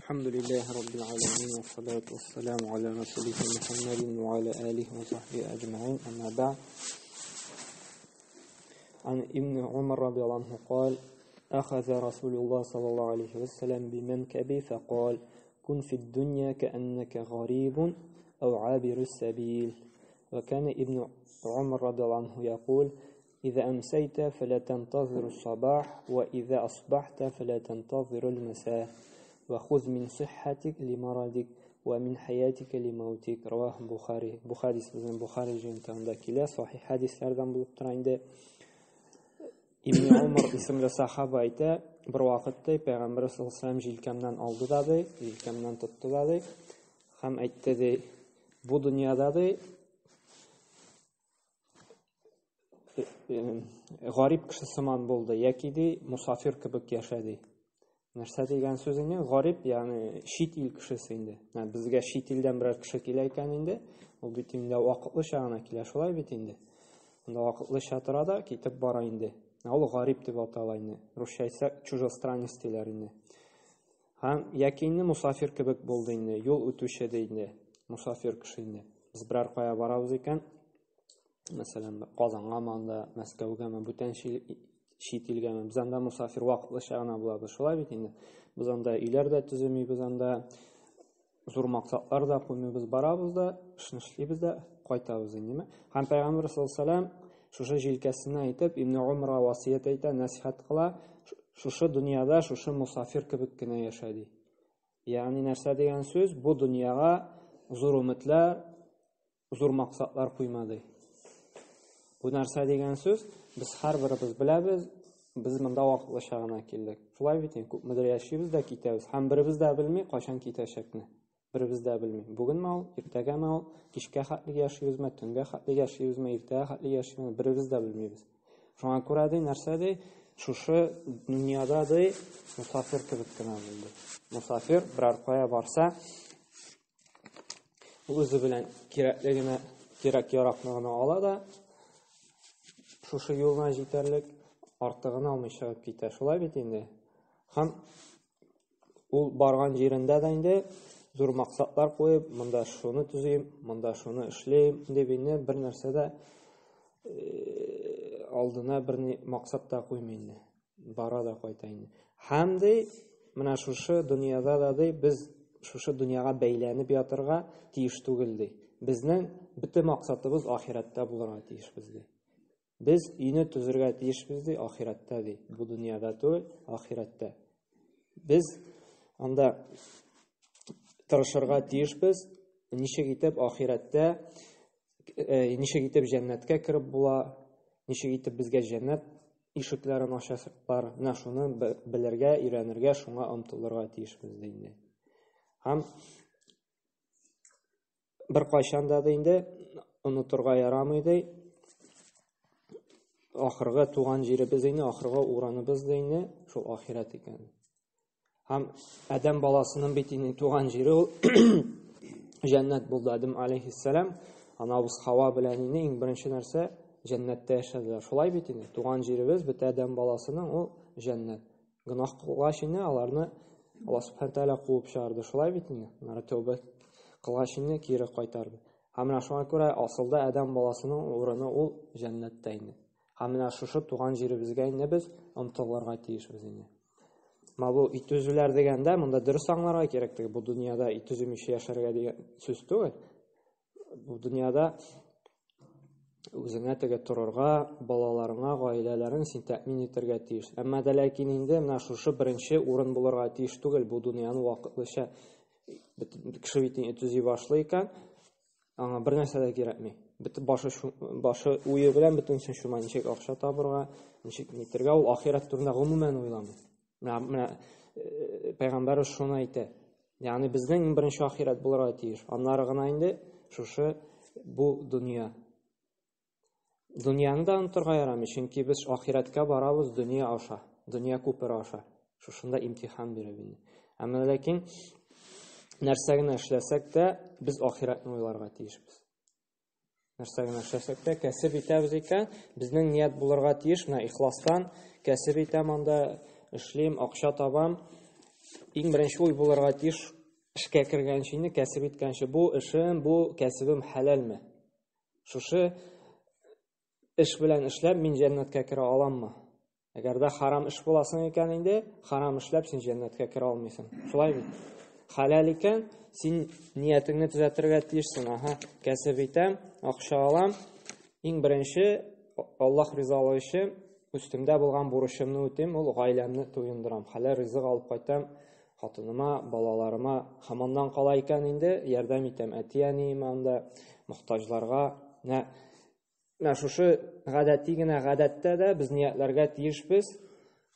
الحمد لله رب العالمين والصلاة والسلام على رسوله محمد وعلى آله وصحبه أجمعين أما بعد عن ابن عمر رضي الله عنه قال أخذ رسول الله صلى الله عليه وسلم بمنكبي فقال كن في الدنيا كأنك غريب أو عابر السبيل وكان ابن عمر رضي الله عنه يقول إذا أمسيت فلا تنتظر الصباح وإذا أصبحت فلا تنتظر المساء وخذ من صحتك لمرضك ومن حياتك لموتك رواه Bukhari. Bu hadis bizning Buxoriy jiltida килә, сахих хәдисләрдән булып тора инде. Ибн Умар исемле сахаба әйтә, бер вакытта Пәйгамбәр саллаллаһу алейһи вәсәлләм җилкәмнән алды да ди, җилкәмнән тотты да ди һәм әйтте ди, бу дөньяда ди гарип кеше сыман булды яки ди мусафир кебек яшәде. Нәрсә дигән сүз инде? Гарип, ягъни чит ил кешесе инде. Менә безгә чит илдән берәр кеше килә икән инде, ул бит инде вакытлыча гына килә, шулай бит инде. Анда вакытлыча тора да китеп бара инде. Ул гарип дип атала инде. Русча әйтсәк, чужестранец диләр инде. Һәм яки инде мусафир кебек булды инде, юл үтүче ди инде, мусафир кеше инде. Без берәр кая барабыз икән, мәсәлән, Казангамы анда, Мәскәүгәме, бүтән чит илгәме, без анда мусафир вакытлыча гына булабыз, шулай бит инде. Без анда өйләр дә төземибез, анда зур максатлар да куймыйбыз, барабыз да, эшне эшлибез дә, кайтабыз инде. Һәм Пәйгамбәр саллаллаһу алейһи вәсәлләм шушы җилкәсенә әйтеп, Ибн Умарга васыять әйтә, нәсихәт кыла, шушы дөньяда шушы мусафир кебек кенә яшә ди. Ягъни нәрсә дигән сүз? Бу дөньяга зур өметләр, зур максатлар куйма ди. Бу нәрсә дигән сүз? Без һәрберебез беләбез, без монда вакытлыча гына килдек. Шулай бит инде, күпмедер яшибез дә китәбез. Һәм беребез дә белми, кайчан китәчәкне. Беребез дә белми. Бүгенме ул, иртәгәме ул, кичкә хәтле яшибезме, төнгә хәтле яшибезме, иртәгә хәтле яшибезме, беребез дә белмибез. Шуңа күрә ди, нәрсә ди? Шушы дөньяда ди, мусафир кебек кенә булды. Мусафир берәр кая барса, ул үзе белән кирәкле генә, кирәк яракны гына ала да, шушы юлына җитәрлек артыгын алмый чыгып китә. Шулай бит инде. Һәм ул барган җирендә дә инде зур максатлар куеп, монда шуны төзим, монда шуны эшлим дип инде бер нәрсә дә алдына бер максат та куймый инде. Бара да кайта инде. Һәм ди, менә шушы дөньяда да ди, без шушы дөньяга бәйләнеп ятырга тиеш түгел ди. Безнең бөтен максатыбыз ахирәттә булырга тиешбез ди. Без өйне төзергә тиешбез ди, ахирәттә ди. Бу дөньяда түгел, ахирәттә. Без анда тырышырга тиешбез, ничек итеп ахирәттә, ничек итеп җәннәткә кереп була, ничек итеп безгә җәннәт ишекләрен ачасыклар, менә шуны белергә, өйрәнергә, шуңа омтылырга тиешбез ди инде. Һәм бер кайчан да инде онытырга ярамый ди. Ахыргы туган җиребез инде, ахыргы урыныбыз да инде шул ахирәт икән. Һәм адәм баласының бит инде туган җире ул җәннәт булды. Адәм алейхиссалам анабыз Хава белән инде иң беренче нәрсә җәннәттә яшәделәр. Шулай бит инде туган җиребез бөтә адәм баласының ул җәннәт. Гөнаһ кылгач инде аларны Аллаһ субхана тәгалә куып чыгарды. Шулай бит инде. Аннары тәүбә кылгач инде кире кайтарды. Һәм менә шуңа күрә асылда адәм баласының урыны ул җәннәттә инде. Һәм менә шушы туган җиребезгә инде без омтылырга тиешбез инде. Менә бу ит өзүләр дигәндә, монда дөрес аңларга кирәк, теге бу дөньяда ит өзмичә яшәргә дигән сүз түгел. Бу дөньяда үзеңә теге торырга, балаларыңа, гаиләләрең син тәэмин итәргә тиеш. Әмма дә ләкин инде менә шушы беренче урын булырга тиеш түгел. Бу дөньяны вакытлыча кеше бит инде төзи башлый икән, аңа бер нәрсә дә кирәкми. Бөтен башы уе белән бөтенесен шума ничек акча табырга, ничек нитергә, ул ахирәт турында гомумән уйламый. Менә пәйгамбәрбез шуны әйтә. Ягъни безнең иң беренче ахирәт булырга тиеш. Аннары гына инде шушы бу дөнья. Дөньяны да онытырга ярамый, чөнки без ахирәткә барабыз дөнья аша, дөнья күпере аша. Шушында имтихан биреп инде. Әмма ләкин нәрсә генә эшләсәк тә, без ахирәтне уйларга тиешбез. Нәрсә генә эшләсәк тә, кәсеп итәбез икән, безнең ният булырга тиеш, менә ихластан кәсеп итәм анда, эшлим, акча табам. Иң беренче уй булырга тиеш эшкә кергәнче инде, кәсеп иткәнче, бу эшем, бу кәсебем хәләлме? Шушы эш белән эшләп мин җәннәткә керә аламмы? Әгәр дә харам эш буласың икән инде, харам эшләп син җәннәткә керә алмыйсың. Шулай бит? Хәләл икән, син ниятеңне төзәтергә тиешсең. Аһа, кәсеп итәм, акча алам. Иң беренче Аллаһ ризалыгы өчен өстемдә булган бурычымны үтим, ул гаиләмне туендырам. Хәләл ризык алып кайтам хатыныма, балаларыма. Һәм аннан кала икән инде, ярдәм итәм әти-әниемә анда, мохтаҗларга. Менә Менә шушы гадәти генә гадәттә дә без ниятләргә тиешбез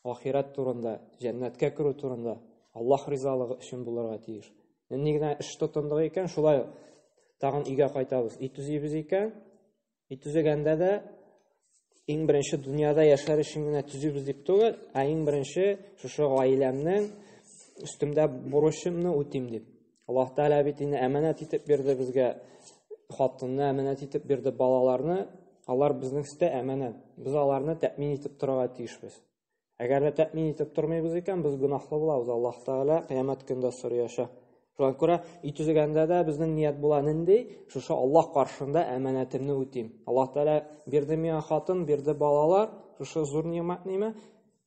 ахирәт турында, җәннәткә керү турында, Аллаһ ризалыгы өчен булырга тиеш. Нинди генә эш тотындык икән, шулай тагын өйгә кайтабыз. Өй төзибез икән, өй төзегәндә дә иң беренче дөньяда яшәр өчен генә төзибез дип түгел, ә иң беренче шушы гаиләмнең өстемдә бурычымны үтим дип. Аллаһ Тәгалә бит инде әманәт итеп бирде безгә хатынны, әманәт итеп бирде балаларны. Алар безнең өстә әманәт. Без аларны тәэмин итеп торырга тиешбез. Әгәр дә тәэмин итеп тормыйбыз икән, без гөнаһлы булабыз. Аллаһ Тәгалә кыямәт көндә сораячак. Шуңа күрә өй төзегәндә дә безнең ният була нинди? Шушы Аллаһ каршында әманәтемне үтим. Аллаһ Тәгалә бирде миңа хатын, бирде балалар, шушы зур ни'мәт ниме?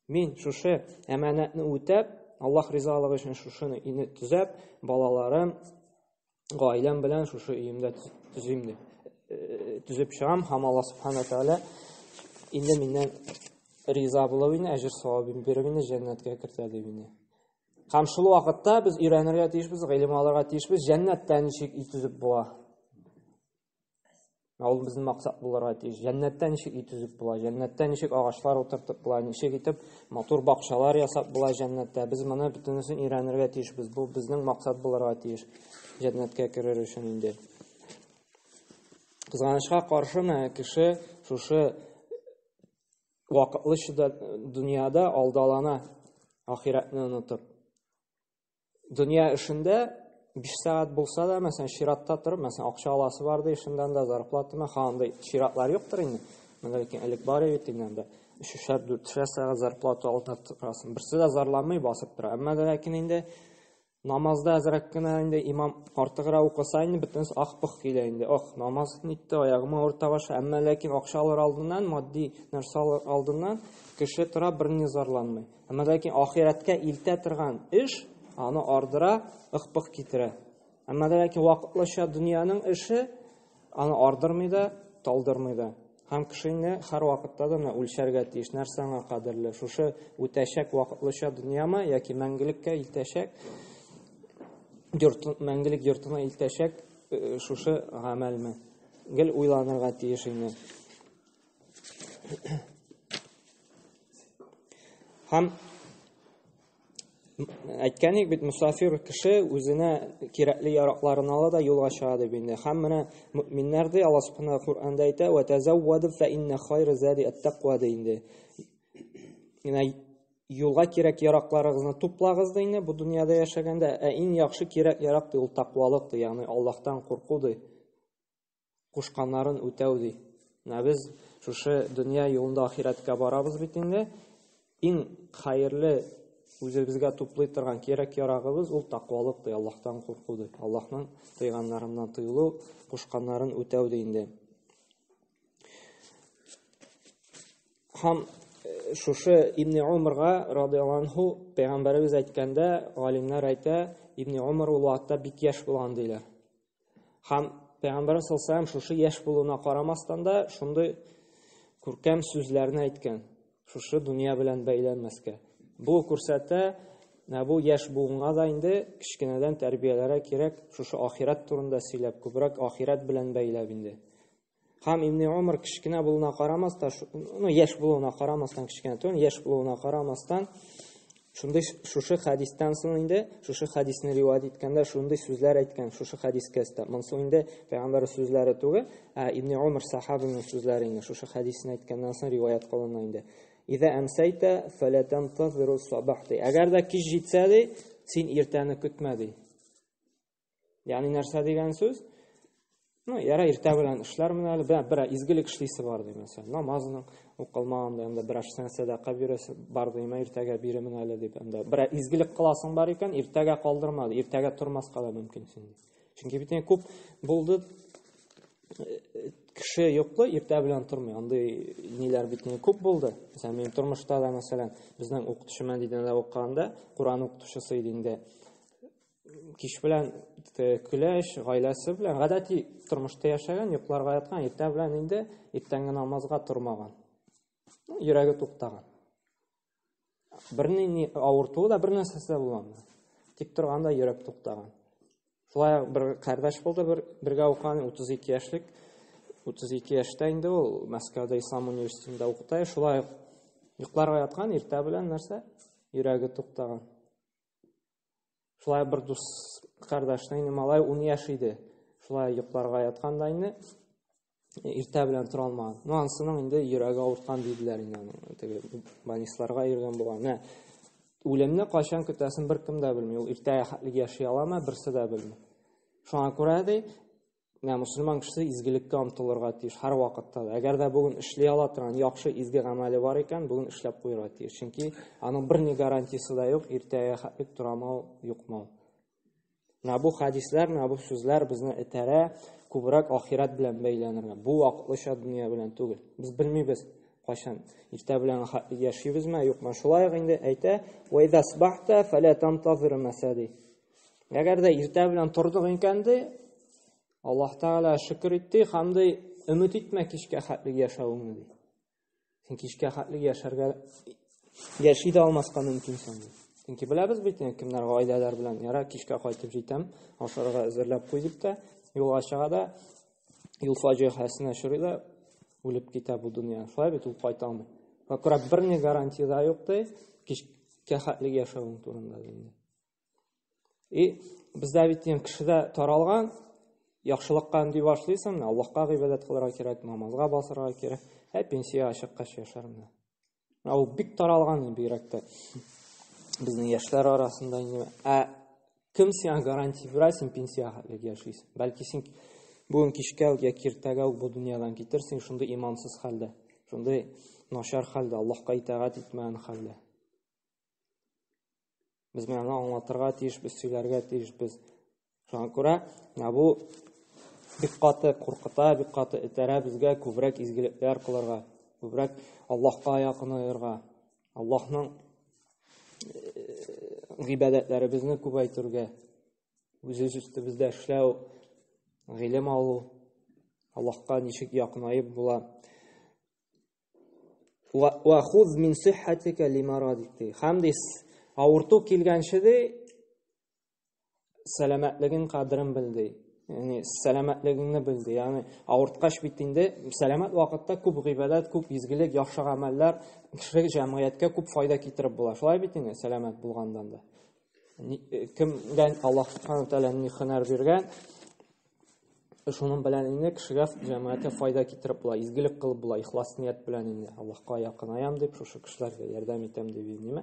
Мин шушы әманәтне үтәп, Аллаһ ризалыгы өчен шушыны өйне төзәп, балаларым, гаиләм белән шушы өемдә төзим дип төзеп чыгам һәм Аллаһ субхана тәгалә инде миннән риза булып инде әҗер савабын биреп инде җәннәткә кертә дип инде. Һәм шул вакытта без өйрәнергә тиешбез, гыйлем алырга тиешбез, җәннәттә ничек өй төзеп була. Ә ул безнең максат булырга тиеш. Җәннәттә ничек өй төзеп була, җәннәттә ничек агачлар утыртып була, ничек итеп матур бакчалар ясап була җәннәттә. Без моны бөтенесен өйрәнергә тиешбез. Бу безнең максат булырга тиеш. Җәннәткә керер өчен инде. Кызганычка каршы, менә кеше шушы вакытлыча дөньяда алдалана, ахирәтне онытып. Дөнья эшендә 5 сәгать булса да, мәсәлән, чиратта торып, мәсәлән, акча аласы бар ди, шуннан да зарплатамы, ха, андый чиратлар юктыр инде. Монда ләкин элек бар иде инде анда. Өчешәр, дүртешәр сәгать зарплата алып торасың. Берсе дә зарланмый, басып тора. Әмма дә ләкин инде намазда әзрәк кенә инде имам артыграк укыса инде бөтенесе ах-пых килә инде. Ох, намаз нитте, аягым авырта башлады. Әмма ләкин акча алыр алдыннан, матди нәрсә алыр алдыннан кеше тора, берни зарланмый. Әмма ләкин ахирәткә илтә торган эш аны ардыра, ык-пык китерә. Әмма ләкин вакытлыча дөньяның эше аны ардырмый да, талдырмый да. Һәм кеше инде һәр вакытта да менә үлчәргә тиеш, нәрсә аңа кадерле? Шушы үтәчәк вакытлыча дөньямы яки мәңгелеккә илтәчәк йорт, мәңгелек йортына илтәчәк шушы гамәлме? Гел уйланырга тиеш инде. Һәм әйткән идек бит, мусафир кеше үзенә кирәкле яракларын ала да юлга чыга дип инде. Һәм менә мөминнәр ди, Аллаһ субхана Коръәндә әйтә, "Ва тазавваду фа инна хайра зади ат-таква" ди инде. Менә юлга кирәк яракларыгызны туплагыз ди инде бу дөньяда яшәгәндә, ә иң яхшы кирәк ярак ди ул таквалык ди, ягъни Аллаһтан курку ди. Кушканнарын үтәү ди. Менә без шушы дөнья юлында ахирәткә барабыз бит инде. Иң хәерле үзебезгә туплый торган кирәк-ярагыбыз ул таквалык ди, Аллаһтан курку ди. Аллаһның тыйганнарыннан тыелу, кушканнарын үтәү ди инде. Һәм шушы Ибн Умарга радиаллаһу анһу пәйгамбәребез әйткәндә, галимнәр әйтә, Ибн Умар ул вакытта бик яшь булган диләр. Һәм Пәйгамбәр саллаллаху шушы яшь булуына карамастан да шундый күркәм сүзләрне әйткән. Шушы дөнья белән бәйләнмәскә. Бу күрсәтә, менә бу яшь буынга да инде кечкенәдән тәрбияләргә кирәк, шушы ахирәт турында сөйләп, күбрәк ахирәт белән бәйләп инде. Һәм Ибн Умар кечкенә булуына карамастан, ну, яшь булуына карамастан, кечкенә түгел, яшь булуына карамастан, шундый шушы хәдистән соң инде, шушы хәдисне риваять иткәндә шундый сүзләр әйткән, шушы хәдискә өстәп. Монысы инде пәйгамбәр сүзләре түгел, ә Ибн Умар сахабының сүзләре инде, шушы хәдисне әйткәннән соң риваять кылына инде. Иза әмсәйтә фәлә тантазиру сабах ди. Әгәр дә кич җитсә ди, син иртәне көтмә ди. Ягъни нәрсә дигән сүз? Ну, яра иртә белән эшләрмен әле, бер, бер изгелек эшлисе бар ди, мәсәлән, намазның укылмаган да, анда берәр сәдака бирәсе бар ди, иртәгә бирермен әле дип, анда берәр изгелек кыласың бар икән, иртәгә калдырма, иртәгә тормаска да мөмкинсең. Чөнки бит күп булды кеше йоклый, иртә белән тормый. Андый ниләр бит күп булды. Мәсәлән, минем тормышта да, мәсәлән, безнең укытучы Мәдинәдә укыганда, Коран укытучысы иде инде. Кич белән көләч, гаиләсе белән гадәти тормышта яшәгән, йокларга яткан, иртә белән инде иртәнге намазга тормаган. Йөрәге туктаган. Берни авыртуы да, бер нәрсәсе дә булмаган. Тик торганда йөрәк туктаган. Шулай бер кардәш булды, бер бергә укыган 32 яшьлек. 32 яшьтә инде ул Мәскәүдә Ислам университетында укыта. Шулай йокларга яткан, иртә белән нәрсә? Йөрәге туктаган. Шулай бер дус кардәшнең инде малай 10 яшь иде. Шулай йокларга ятканда инде иртә белән тора алмаган. Ну, анысының инде йөрәге авырткан диделәр инде аның. Теге больницаларга йөргән булган. Менә үлемне кайчан көтәсен беркем дә белми. Ул иртәгә хәтле яши аламы, берсе дә белми. Шуңа күрә ди, менә мусульман кешесе изгелеккә омтылырга тиеш һәр вакытта да. Әгәр дә бүген эшли ала торган яхшы изге гамәле бар икән, бүген эшләп куярга тиеш. Чөнки аның берни гарантиясе дә юк, иртәгә хәтле торамы ул, юкмы ул. Менә бу хадисләр, менә бу сүзләр безне этәрә күбрәк ахирәт белән бәйләнергә. Бу вакытлыча дөнья белән түгел. Без белмибез, кайчан иртә белән яшибезме, юкмы. Шулай ук инде әйтә: "Ва иза асбахта фала тантазир масади". Әгәр дә иртә белән тордык икән ди, Аллаһ Тәгалә шөкер ит ди, һәм ди өмет итмә кичкә хәтле яшәвеңне ди. Син кичкә хәтле яшәргә яши дә алмаска мөмкинсең ди. Чөнки беләбез бит инде кемнәр гаиләләр белән яра кичкә кайтып җитәм, ашарга әзерләп куй дип тә юлга чыга да юл фаҗиғасына очрый да үлеп китә бу дөнья. Шулай бит ул кайта алмый. Күрә берни гарантия да юк ди, кичкә хәтле яшәвең турында инде. И бездә бит инде кешедә таралган яхшылыкка өнди башлыйсың, Аллаһка гыйбадәт кылырга кирәк, намазга басырга кирәк. Ә пенсиягә чыккач яшәрмен. Ә ул бик таралган инде бигрәк тә безнең яшьләр арасында инде. Ә кем сиңа гарантия бирә, син пенсиягә хәтле яшисең? Бәлки син бүген кичкә үк яки иртәгә үк бу дөньядан китерсең, шундый имансыз хәлдә, шундый начар хәлдә, Аллаһка итагать итмәгән хәлдә. Без менә моны аңлатырга тиешбез, сөйләргә тиешбез. Шуңа күрә менә бу бик каты куркыта, бик каты этәрә безгә күбрәк изгелекләр кылырга, күбрәк Аллаһка якынаерга, Аллаһның гыйбадәтләребезне күбәйтергә, үз өстебездә эшләү, гыйлем алу, Аллаһка ничек якынаеп була. Ва хуз мин сиххатика лимарадик ди. Һәм ди авырту килгәнче ди сәламәтлегең кадерен бел ди. Ягъни сәламәтлегеңне бел ди. Ягъни авырткач бит инде сәламәт вакытта күп гыйбадәт, күп изгелек, яхшы гамәлләр кеше җәмгыятькә күп файда китереп була. Шулай бит инде сәламәт булгандан да. Кемгә Аллаһ субхану тәгалә ни һөнәр биргән, шуның белән инде кешегә, җәмәгатькә файда китереп була, изгелек кылып була, ихлас ният белән инде Аллаһка якынаям дип, шушы кешеләргә ярдәм итәм дип ниме.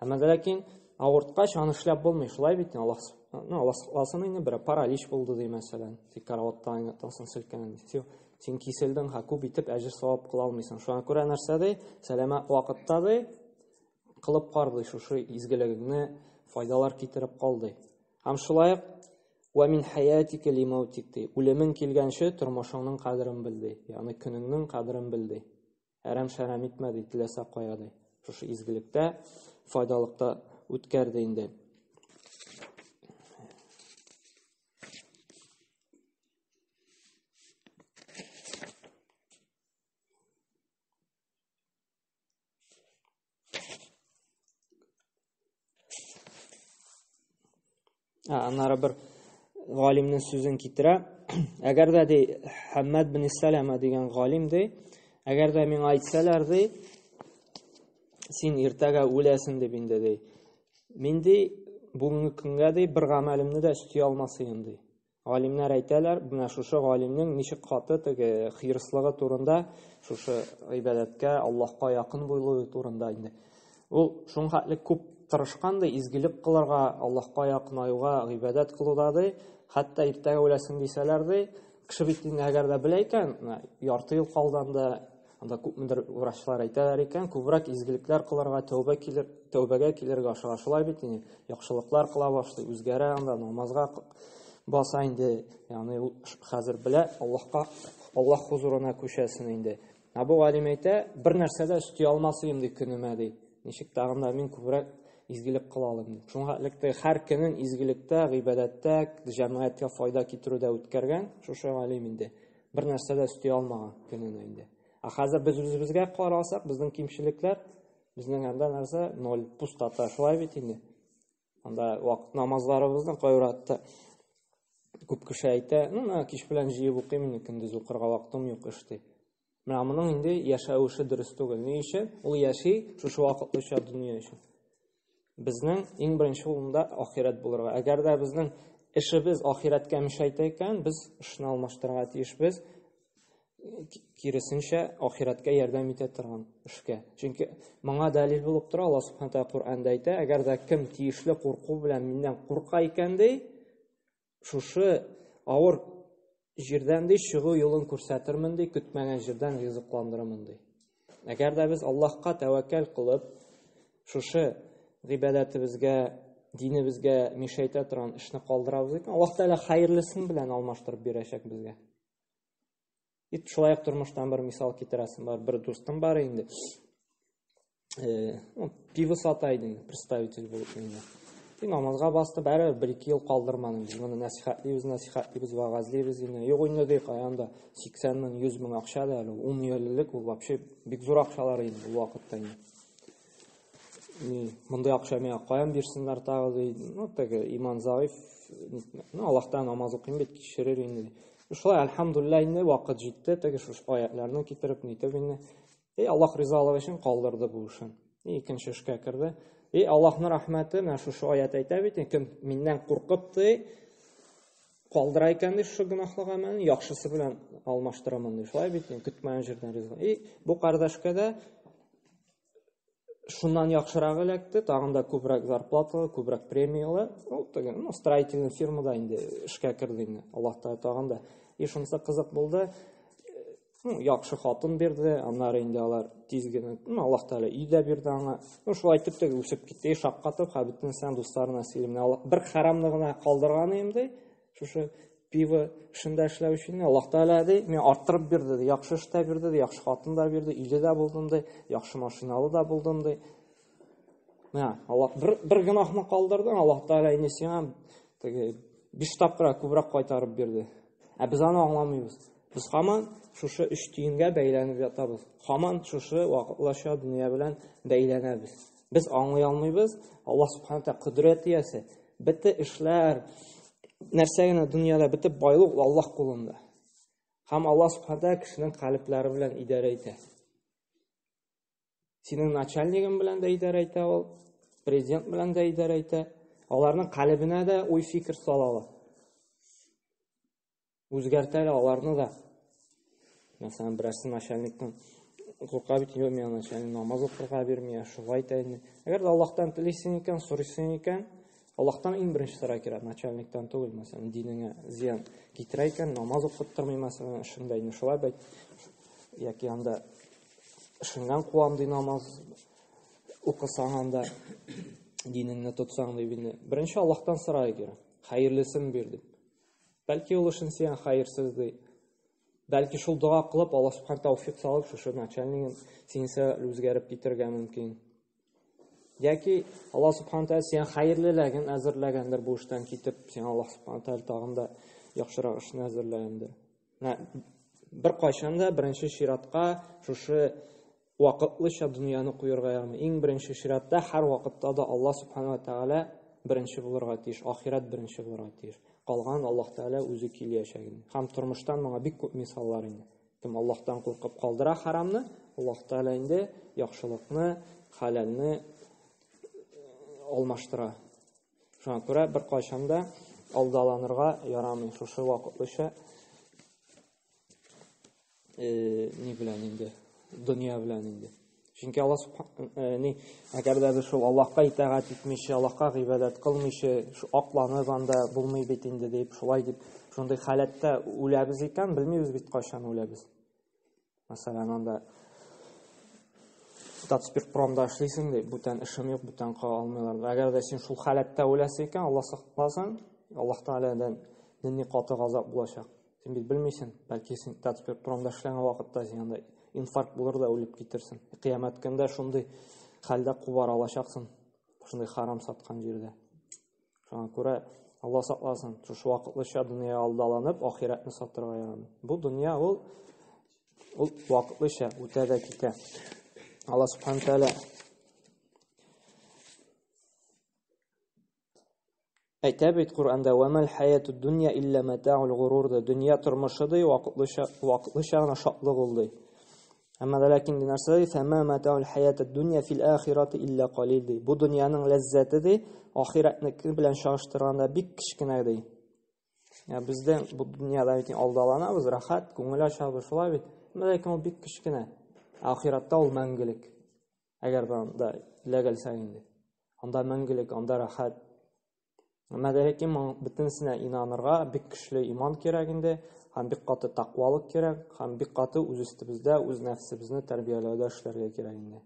Әмма дә ләкин авырткач аны эшләп булмый, шулай бит Аллаһ, ну, Аллаһ сакласын инде, бер паралич булды ди мәсәлән, тик караватта айнытасың, селкенәң. Син киселдең, ха күп итеп әҗер савап кыла алмыйсың. Шуңа күрә нәрсә ди? Сәламәт вакытта ди, кылып кар ди, шушы изгелегеңне файдалар китереп кал ди. Һәм шулай ук Вә мин хәятика лимаутик ди. Үлемең килгәнче тормышыңның кадерен бел ди. Ягъни көнеңнең кадерен бел ди. Әрәм-шәрәм итмә ди, теләсә кая ди. Шушы изгелектә, файдалыкта үткәр ди инде. Аннары бер галимнең сүзен китерә. Әгәр дә ди Хәммәд бин Сәләмә дигән галим ди, әгәр дә миңа әйтсәләр ди, син иртәгә үләсең дип инде ди. Мин ди бүгенге көнгә ди бер гамәлемне дә өсти алмас идем ди. Галимнәр әйтәләр, менә шушы галимнең ничек каты теге хирыслыгы турында, шушы гыйбадәткә, Аллаһка якын булуы турында инде. Ул шуның хәтле күп тырышкан ди, изгелек кылырга, Аллаһка якынаюга, гыйбадәт кылуда ди, хәтта иртәгә үләсең дисәләр ди, Кеше бит инде әгәр дә белә икән, ярты ел калды анда, анда күпмедер врачлар әйтәләр икән, күбрәк изгелекләр кылырга, тәүбә килер, тәүбәгә килергә ашыга. Шулай бит инде, яхшылыклар кыла башлый, үзгәрә анда, намазга баса инде, ягъни ул хәзер белә, Аллаһка, Аллаһ хузурына күчәсен инде. Ә бу галим әйтә, бер нәрсә дә өсти алмас идем ди көнемә ди. Ничек тагын да мин күбрәк изгелек кыла алыйм дип. Шуңа элек һәр көнен изгелектә, гыйбадәттә, җәмгыятькә файда китерүдә үткәргән шушы галим инде. Бер нәрсә дә өсти алмаган көненә инде. Ә хәзер без үзебезгә карасак, безнең кимчелекләр, безнең анда нәрсә? Ноль, пустота, шулай бит инде. Анда вакыт намазларыбызны кайвакытта күп кеше әйтә, ну, менә кич белән җыеп укыйм инде, көндез укырга вакытым юк эш ди. Менә моның инде яшәвеше дөрес түгел. Ни өчен? Ул яши шушы вакытлыча дөнья өчен. Безнең иң беренче урында ахирәт булырга. Әгәр дә безнең эшебез ахирәткә мешәйтә икән, без эшне алмаштырырга тиешбез. Киресенчә, ахирәткә ярдәм итә торган эшкә. Чөнки моңа дәлил булып тора, Аллаһ Субхану тәгалә Коръәндә әйтә, әгәр дә кем тиешле курку белән миннән курка икән ди, шушы авыр җирдән ди чыгу юлын күрсәтермен ди, көтмәгән җирдән ризыкландырырмын ди. Әгәр дә без Аллаһка тәвәккәл кылып, шушы гыйбадәтебезгә, динебезгә мишәйтә торган эшне калдырабыз икән, Аллаһ Тәгалә хәерлесен белән алмаштырып бирәчәк безгә. И шулай ук тормыштан бер мисал китерәсем бар. Бер дустым бар инде. Ну, пиво сата иде инде, представитель булып инде. И намазга басты, бәрібір бер-ике ел калдырмадым. Без моны нәсихәтлибез, нәсихәтлибез, вәгазьлибез инде. Юк инде ди, каян да 80 мең, 100 мең акча да әле, 10 ел элек ул вообще бик зур акчалар иде ул вакытта инде. Ни, мондый акча миңа каян бирсеннәр тагы ди. Ну, теге иман заиф, ну, Аллаһтан намаз укыйм бит, кичерер инде. Шулай, альхамдулилла инде вакыт җитте, теге шушы аятларны китереп, нитеп инде. И Аллаһ ризалыгы өчен калдырды бу эшен. И икенче эшкә керде. И Аллаһның рәхмәте, менә шушы аят әйтә бит, кем миннән куркып ди, калдыра икән ди шушы гөнаһлы гамәлне, яхшысы белән алмаштырамын ди. Шулай бит, көтмәгән җирдән ризык. И бу кардәшкә дә шуннан яхшырак эләкте, тагын да күбрәк зарплаталы, күбрәк премияле. Ул теге, ну, строительный фирмада инде эшкә керде инде. Аллаһ Тәгалә тагын да. И шунысы кызык булды. Ну, яхшы хатын бирде, аннары инде алар тиз генә, ну, Аллаһ Тәгалә өй дә бирде аңа. Ну, шулай итеп теге үсеп китте, и шаккатып, ха, бөтен сән дусларына сөйлим. Бер харамны гына калдырган идем ди. Шушы пиво эшендә эшләү өчен Аллаһ Тәгалә ди, миңа арттырып бирде, ди, яхшы эш тә бирде, ди, яхшы хатын да бирде, өйле дә булдым, ди, яхшы машиналы да булдым, ди. Менә Аллаһ бер, бер гөнаһны калдырдың, Аллаһ Тәгалә инде сиңа теге биш тапкыр күбрәк кайтарып бирде. Ә без аны аңламыйбыз. Без һаман шушы өч тиенгә бәйләнеп ятабыз. Һаман шушы вакытлыча дөнья белән бәйләнәбез. Без аңлый алмыйбыз. Аллаһ Субхану тәгалә кодрәт иясе. Бөтен эшләр, нәрсә генә дөньяда, бөтен байлык Аллаһ кулында. Һәм Аллаһ Субхану тәгалә кешенең калебләре белән идарә итә. Синең начальнигың белән дә идарә итә ул, президент белән дә идарә итә. Аларның калебенә дә уй-фикер сала ала. Үзгәртә әле аларны да. Мәсәлән, берәрсе начальниктан курка бит, юк, миңа начальник намаз укырга бирми, шулай итә инде. Әгәр дә Аллаһтан телисең икән, сорыйсың икән, Аллаһтан иң беренче сорау кирәк, начальниктан түгел, мәсәлән, динеңә зыян китерә икән, намаз укыттырмый, мәсәлән, эшеңдә инде шулай бит, яки анда эшеңнән куам ди намаз укысаң анда динеңне тотсаң дип инде. Беренче Аллаһтан сорау кирәк, хәерлесен бир дип. Бәлки ул эшен сиңа хәерсез ди. Бәлки шул дога кылып, Аллаһ субхана тәүфик салып, шушы начальнигын синең сәбәпле үзгәреп китергә мөмкин. Яки Аллаһ субхана тәгалә сиңа хәерлелеген әзерләгәндер бу эштән китеп, сиңа Аллаһ субхана тәгалә тагын да яхшырак эшне әзерләгәндер. Менә бер кайчан да беренче чиратка шушы вакытлыча дөньяны куерга ярамый. Иң беренче чиратта һәр вакытта да Аллаһ субхана ва тәгалә беренче булырга тиеш, ахирәт беренче булырга тиеш. Калган Аллаһ Тәгалә үзе киләчәк инде. Һәм тормыштан моңа бик күп мисаллар инде. Кем Аллаһтан куркып калдыра харамны, Аллаһ Тәгалә инде яхшылыкны, хәләлне алмаштыра. Шуңа күрә бер кайчан да алдаланырга ярамый. Шушы вакытлыча ни белән инде, дөнья белән инде. Чөнки Аллаһ э, ни, әгәр дә без шул Аллаһка итагать итмичә, Аллаһка гыйбадәт кылмыйча, акланып анда булмый бит инде дип, шулай дип, шундый халәттә үләбез икән, белмибез бит кайчан үләбез. Мәсәлән, анда Татспиртпромда эшлисең ди, бүтән эшем юк, бүтән кыла алмыйлар. Әгәр дә син шул халәттә үләсең икән, Аллаһ сакласын, Аллаһ Тәгаләдән нинди каты газап булачак. Син бит белмисең, бәлки син Татспиртпромда эшләгән вакытта син анда инфаркт булыр да үлеп китерсең. Кыямәт көндә шундый хәлдә кубара алачаксың, шундый харам саткан җирдә. Шуңа күрә Алла сакласын, шушы вакытлыча дөнья алдаланып, ахирәтне сатырга ярамый. Бу дөнья ул ул вакытлыча үтә дә китә. Алла субхана тәгалә әйтә бит Коръәндә: "Ва мал хаятуд дөнья илля матаул гурур" ди. Дөнья тормышы ди, вакытлыча вакытлыча гына шатлык ул ди. Әмма дә ләкин ди нәрсә ди? Фәмә матаул хаятуд дөнья фил ахирати илля калил ди. Бу дөньяның ләззәте ди, ахирәтнеке белән чагыштырганда бик кечкенә ди. Я бездә бу дөньяда бит алдаланабыз, рәхәт, күңел ачабыз, шулай бит. Әмма ләкин ул бик кечкенә. Ахиратта ул мәңгелек. Әгәр дә анда эләгәлсәң инде. Анда мәңгелек, анда рәхәт. Әмма дә ләкин моның бөтенесенә инанырга бик көчле иман кирәк инде, һәм бик каты тәкъвалык кирәк, һәм бик каты үз өстебездә, үз нәфсебезне тәрбияләүдә эшләргә кирәк инде.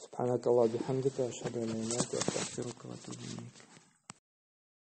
Субханакаллаһ бихамдика, ашһаду ан ла илаһа илля анта, астагфирука ва атубу илейк.